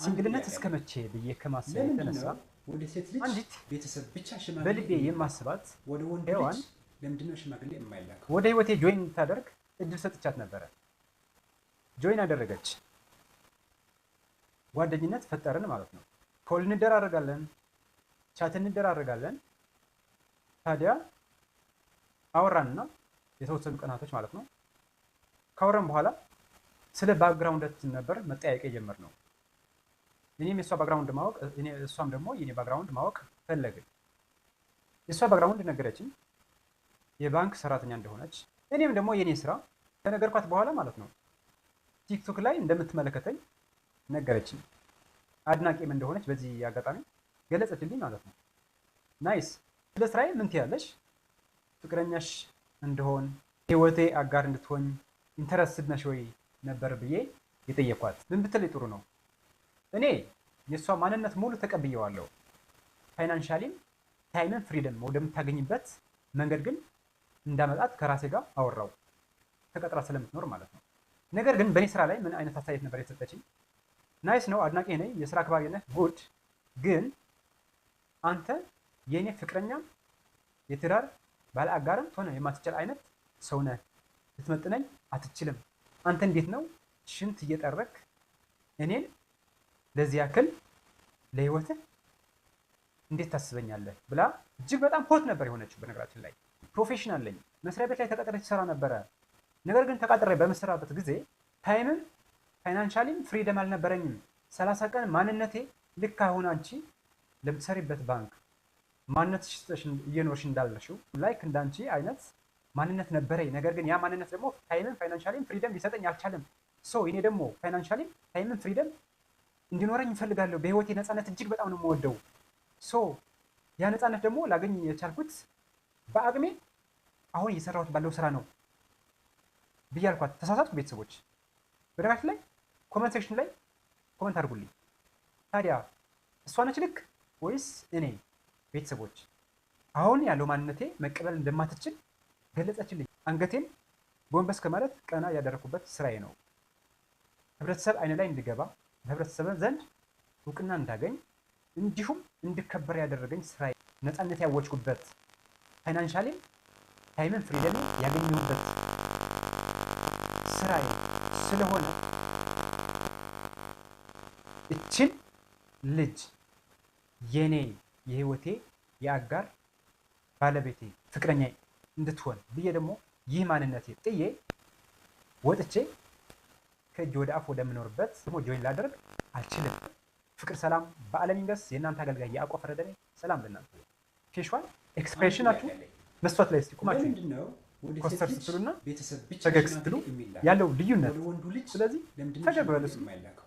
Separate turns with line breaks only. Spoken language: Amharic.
Single ነት
ጥያቄ
እስከ
አለኝ።
መቼ ብዬ ከማሰብ
ለምንድን
የተነሳ
ነው ወደ ሴት ልጅ
አንዲት
ቤተሰብ ብቻ ሽማግሌ
በልቤ
የሚላከው?
የማስባት
ወደ ወንድ
ሔዋን
ልጅ ለምንድን ነው ሽማግሌ የማይላከው?
ወደ ህይወቴ join እንድታደርግ እድል ሰጥቻት ነበረ። Join አደረገች። ጓደኝነት ፈጠርን ማለት ነው። Call እንደራረጋለን፣ chat እንደራረጋለን። ታዲያ አወራንና የተወሰኑ ቀናቶች ማለት ነው። ካወራን በኋላ ስለ background ኣችን ነበር መጠያየቅ የጀመርነው። እኔም የእሷ background ማወቅ፣ እሷም ደግሞ የኔ background ማወቅ ፈለግን። የእሷ background ነገረችኝ፣ የባንክ ሰራተኛ እንደሆነች። እኔም ደግሞ የኔ ስራ ከነገርኳት በኋላ ማለት ነው ቲክቶክ ላይ እንደምትመለከተኝ ነገረችኝ። አድናቂም እንደሆነች በዚህ አጋጣሚ ገለጸችልኝ ማለት ነው። Nice። ስለ ስራዬ ምን ትያለሽ? ፍቅረኛሽ እንደሆን፣ ህይወቴ አጋር እንድትሆኝ interested ነሽ ወይ ነበር ብዬ የጠየኳት። ምን ብትል ጥሩ ነው? እኔ የእሷ ማንነት ሙሉ ተቀብየዋለሁ። Financially ም time ን freedom ወደምታገኝበት መንገድ ግን እንዳመጣት ከራሴ ጋር አወራው፣ ተቀጥራ ስለምትኖር ማለት ነው። ነገር ግን በእኔ ስራ ላይ ምን አይነት አስተያየት ነበር የሰጠችኝ? Nice ነው፣ አድናቂ ነኝ፣ የስራ አክባሪ ነህ፣ good፣ ግን አንተ የእኔ ፍቅረኛም የትዳር ባለ አጋርም ትሆነ የማትችል አይነት ሰው ነህ፣ ልትመጥነኝ አትችልም። አንተ እንዴት ነው ሽንት እየጠረክ እኔን ለዚህ ያክል ለህይወትህ እንዴት ታስበኛለህ? ብላ እጅግ በጣም hot ነበር የሆነችው። በነገራችን ላይ professional ነኝ፣ መስሪያ ቤት ላይ ተቀጥሬ ትሰራ ነበረ። ነገር ግን ተቀጥሬ በምሰራበት ጊዜ time ም financially ም freedom አልነበረኝም። 30 ቀን ማንነቴ ልክ አሁን አንቺ ለምትሰሪበት ባንክ ማንነትሽ እየኖርሽ እንዳለሽው like እንዳንቺ አይነት ማንነት ነበረኝ። ነገር ግን ያ ማንነት ደግሞ time ን financially ም freedom ሊሰጠኝ አልቻለም። So እኔ ደግሞ financially ም time ን freedom እንዲኖረኝ እፈልጋለሁ። በህይወቴ ነፃነት እጅግ በጣም ነው የምወደው። So ያ ነፃነት ደግሞ ላገኝ የቻልኩት በአቅሜ አሁን እየሰራሁት ባለው ስራ ነው ብዬ አልኳት። ተሳሳትኩ ቤተሰቦች? በነገራችን ላይ comment section ላይ comment አድርጉልኝ። ታዲያ እሷ ነች ልክ ወይስ እኔ? ቤተሰቦች፣ አሁን ያለው ማንነቴ መቀበል እንደማትችል ገለጸችልኝ። አንገቴን ጎንበስ ከማለት ቀና ያደረኩበት ስራዬ ነው። ህብረተሰብ አይን ላይ እንድገባ፣ በህብረተሰብ ዘንድ እውቅና እንዳገኝ እንዲሁም እንድከበር ያደረገኝ ስራዬ፣ ነፃነት ያወጅኩበት፣ financially ም time ን freedom ያገኘሁበት ስራዬ ስለሆነ እችን ልጅ የኔ የህይወቴ የአጋር ባለቤቴ ፍቅረኛ እንድትሆን ብዬ ደግሞ ይህ ማንነቴ ጥዬ ወጥቼ ከእጅ ወደ አፍ ወደምኖርበት ደግሞ join ላደርግ አልችልም። ፍቅር ሰላም በዓለም ይንገስ። የእናንተ አገልጋይ ያዕቆብ ፈረደ ነኝ። ሰላም ለእናንተ። Facial expression ኣችሁ መስታወት ላይ እስቲ ቁማችሁ
ለምንድን ነው ወደ ሴት
ኮስተር
ልጅ
ስትሉና
ቤተሰብ ብቻ
ፈገግ
ሽማግሌ
ስትሉ
የሚላከው?
ያለው ልዩነት።
ወደ ወንዱ ልጅ
ስለዚህ
ለምንድን ነው
ፈገግ በሉ
ሽማግሌ
እስኪ።
የማይላከው?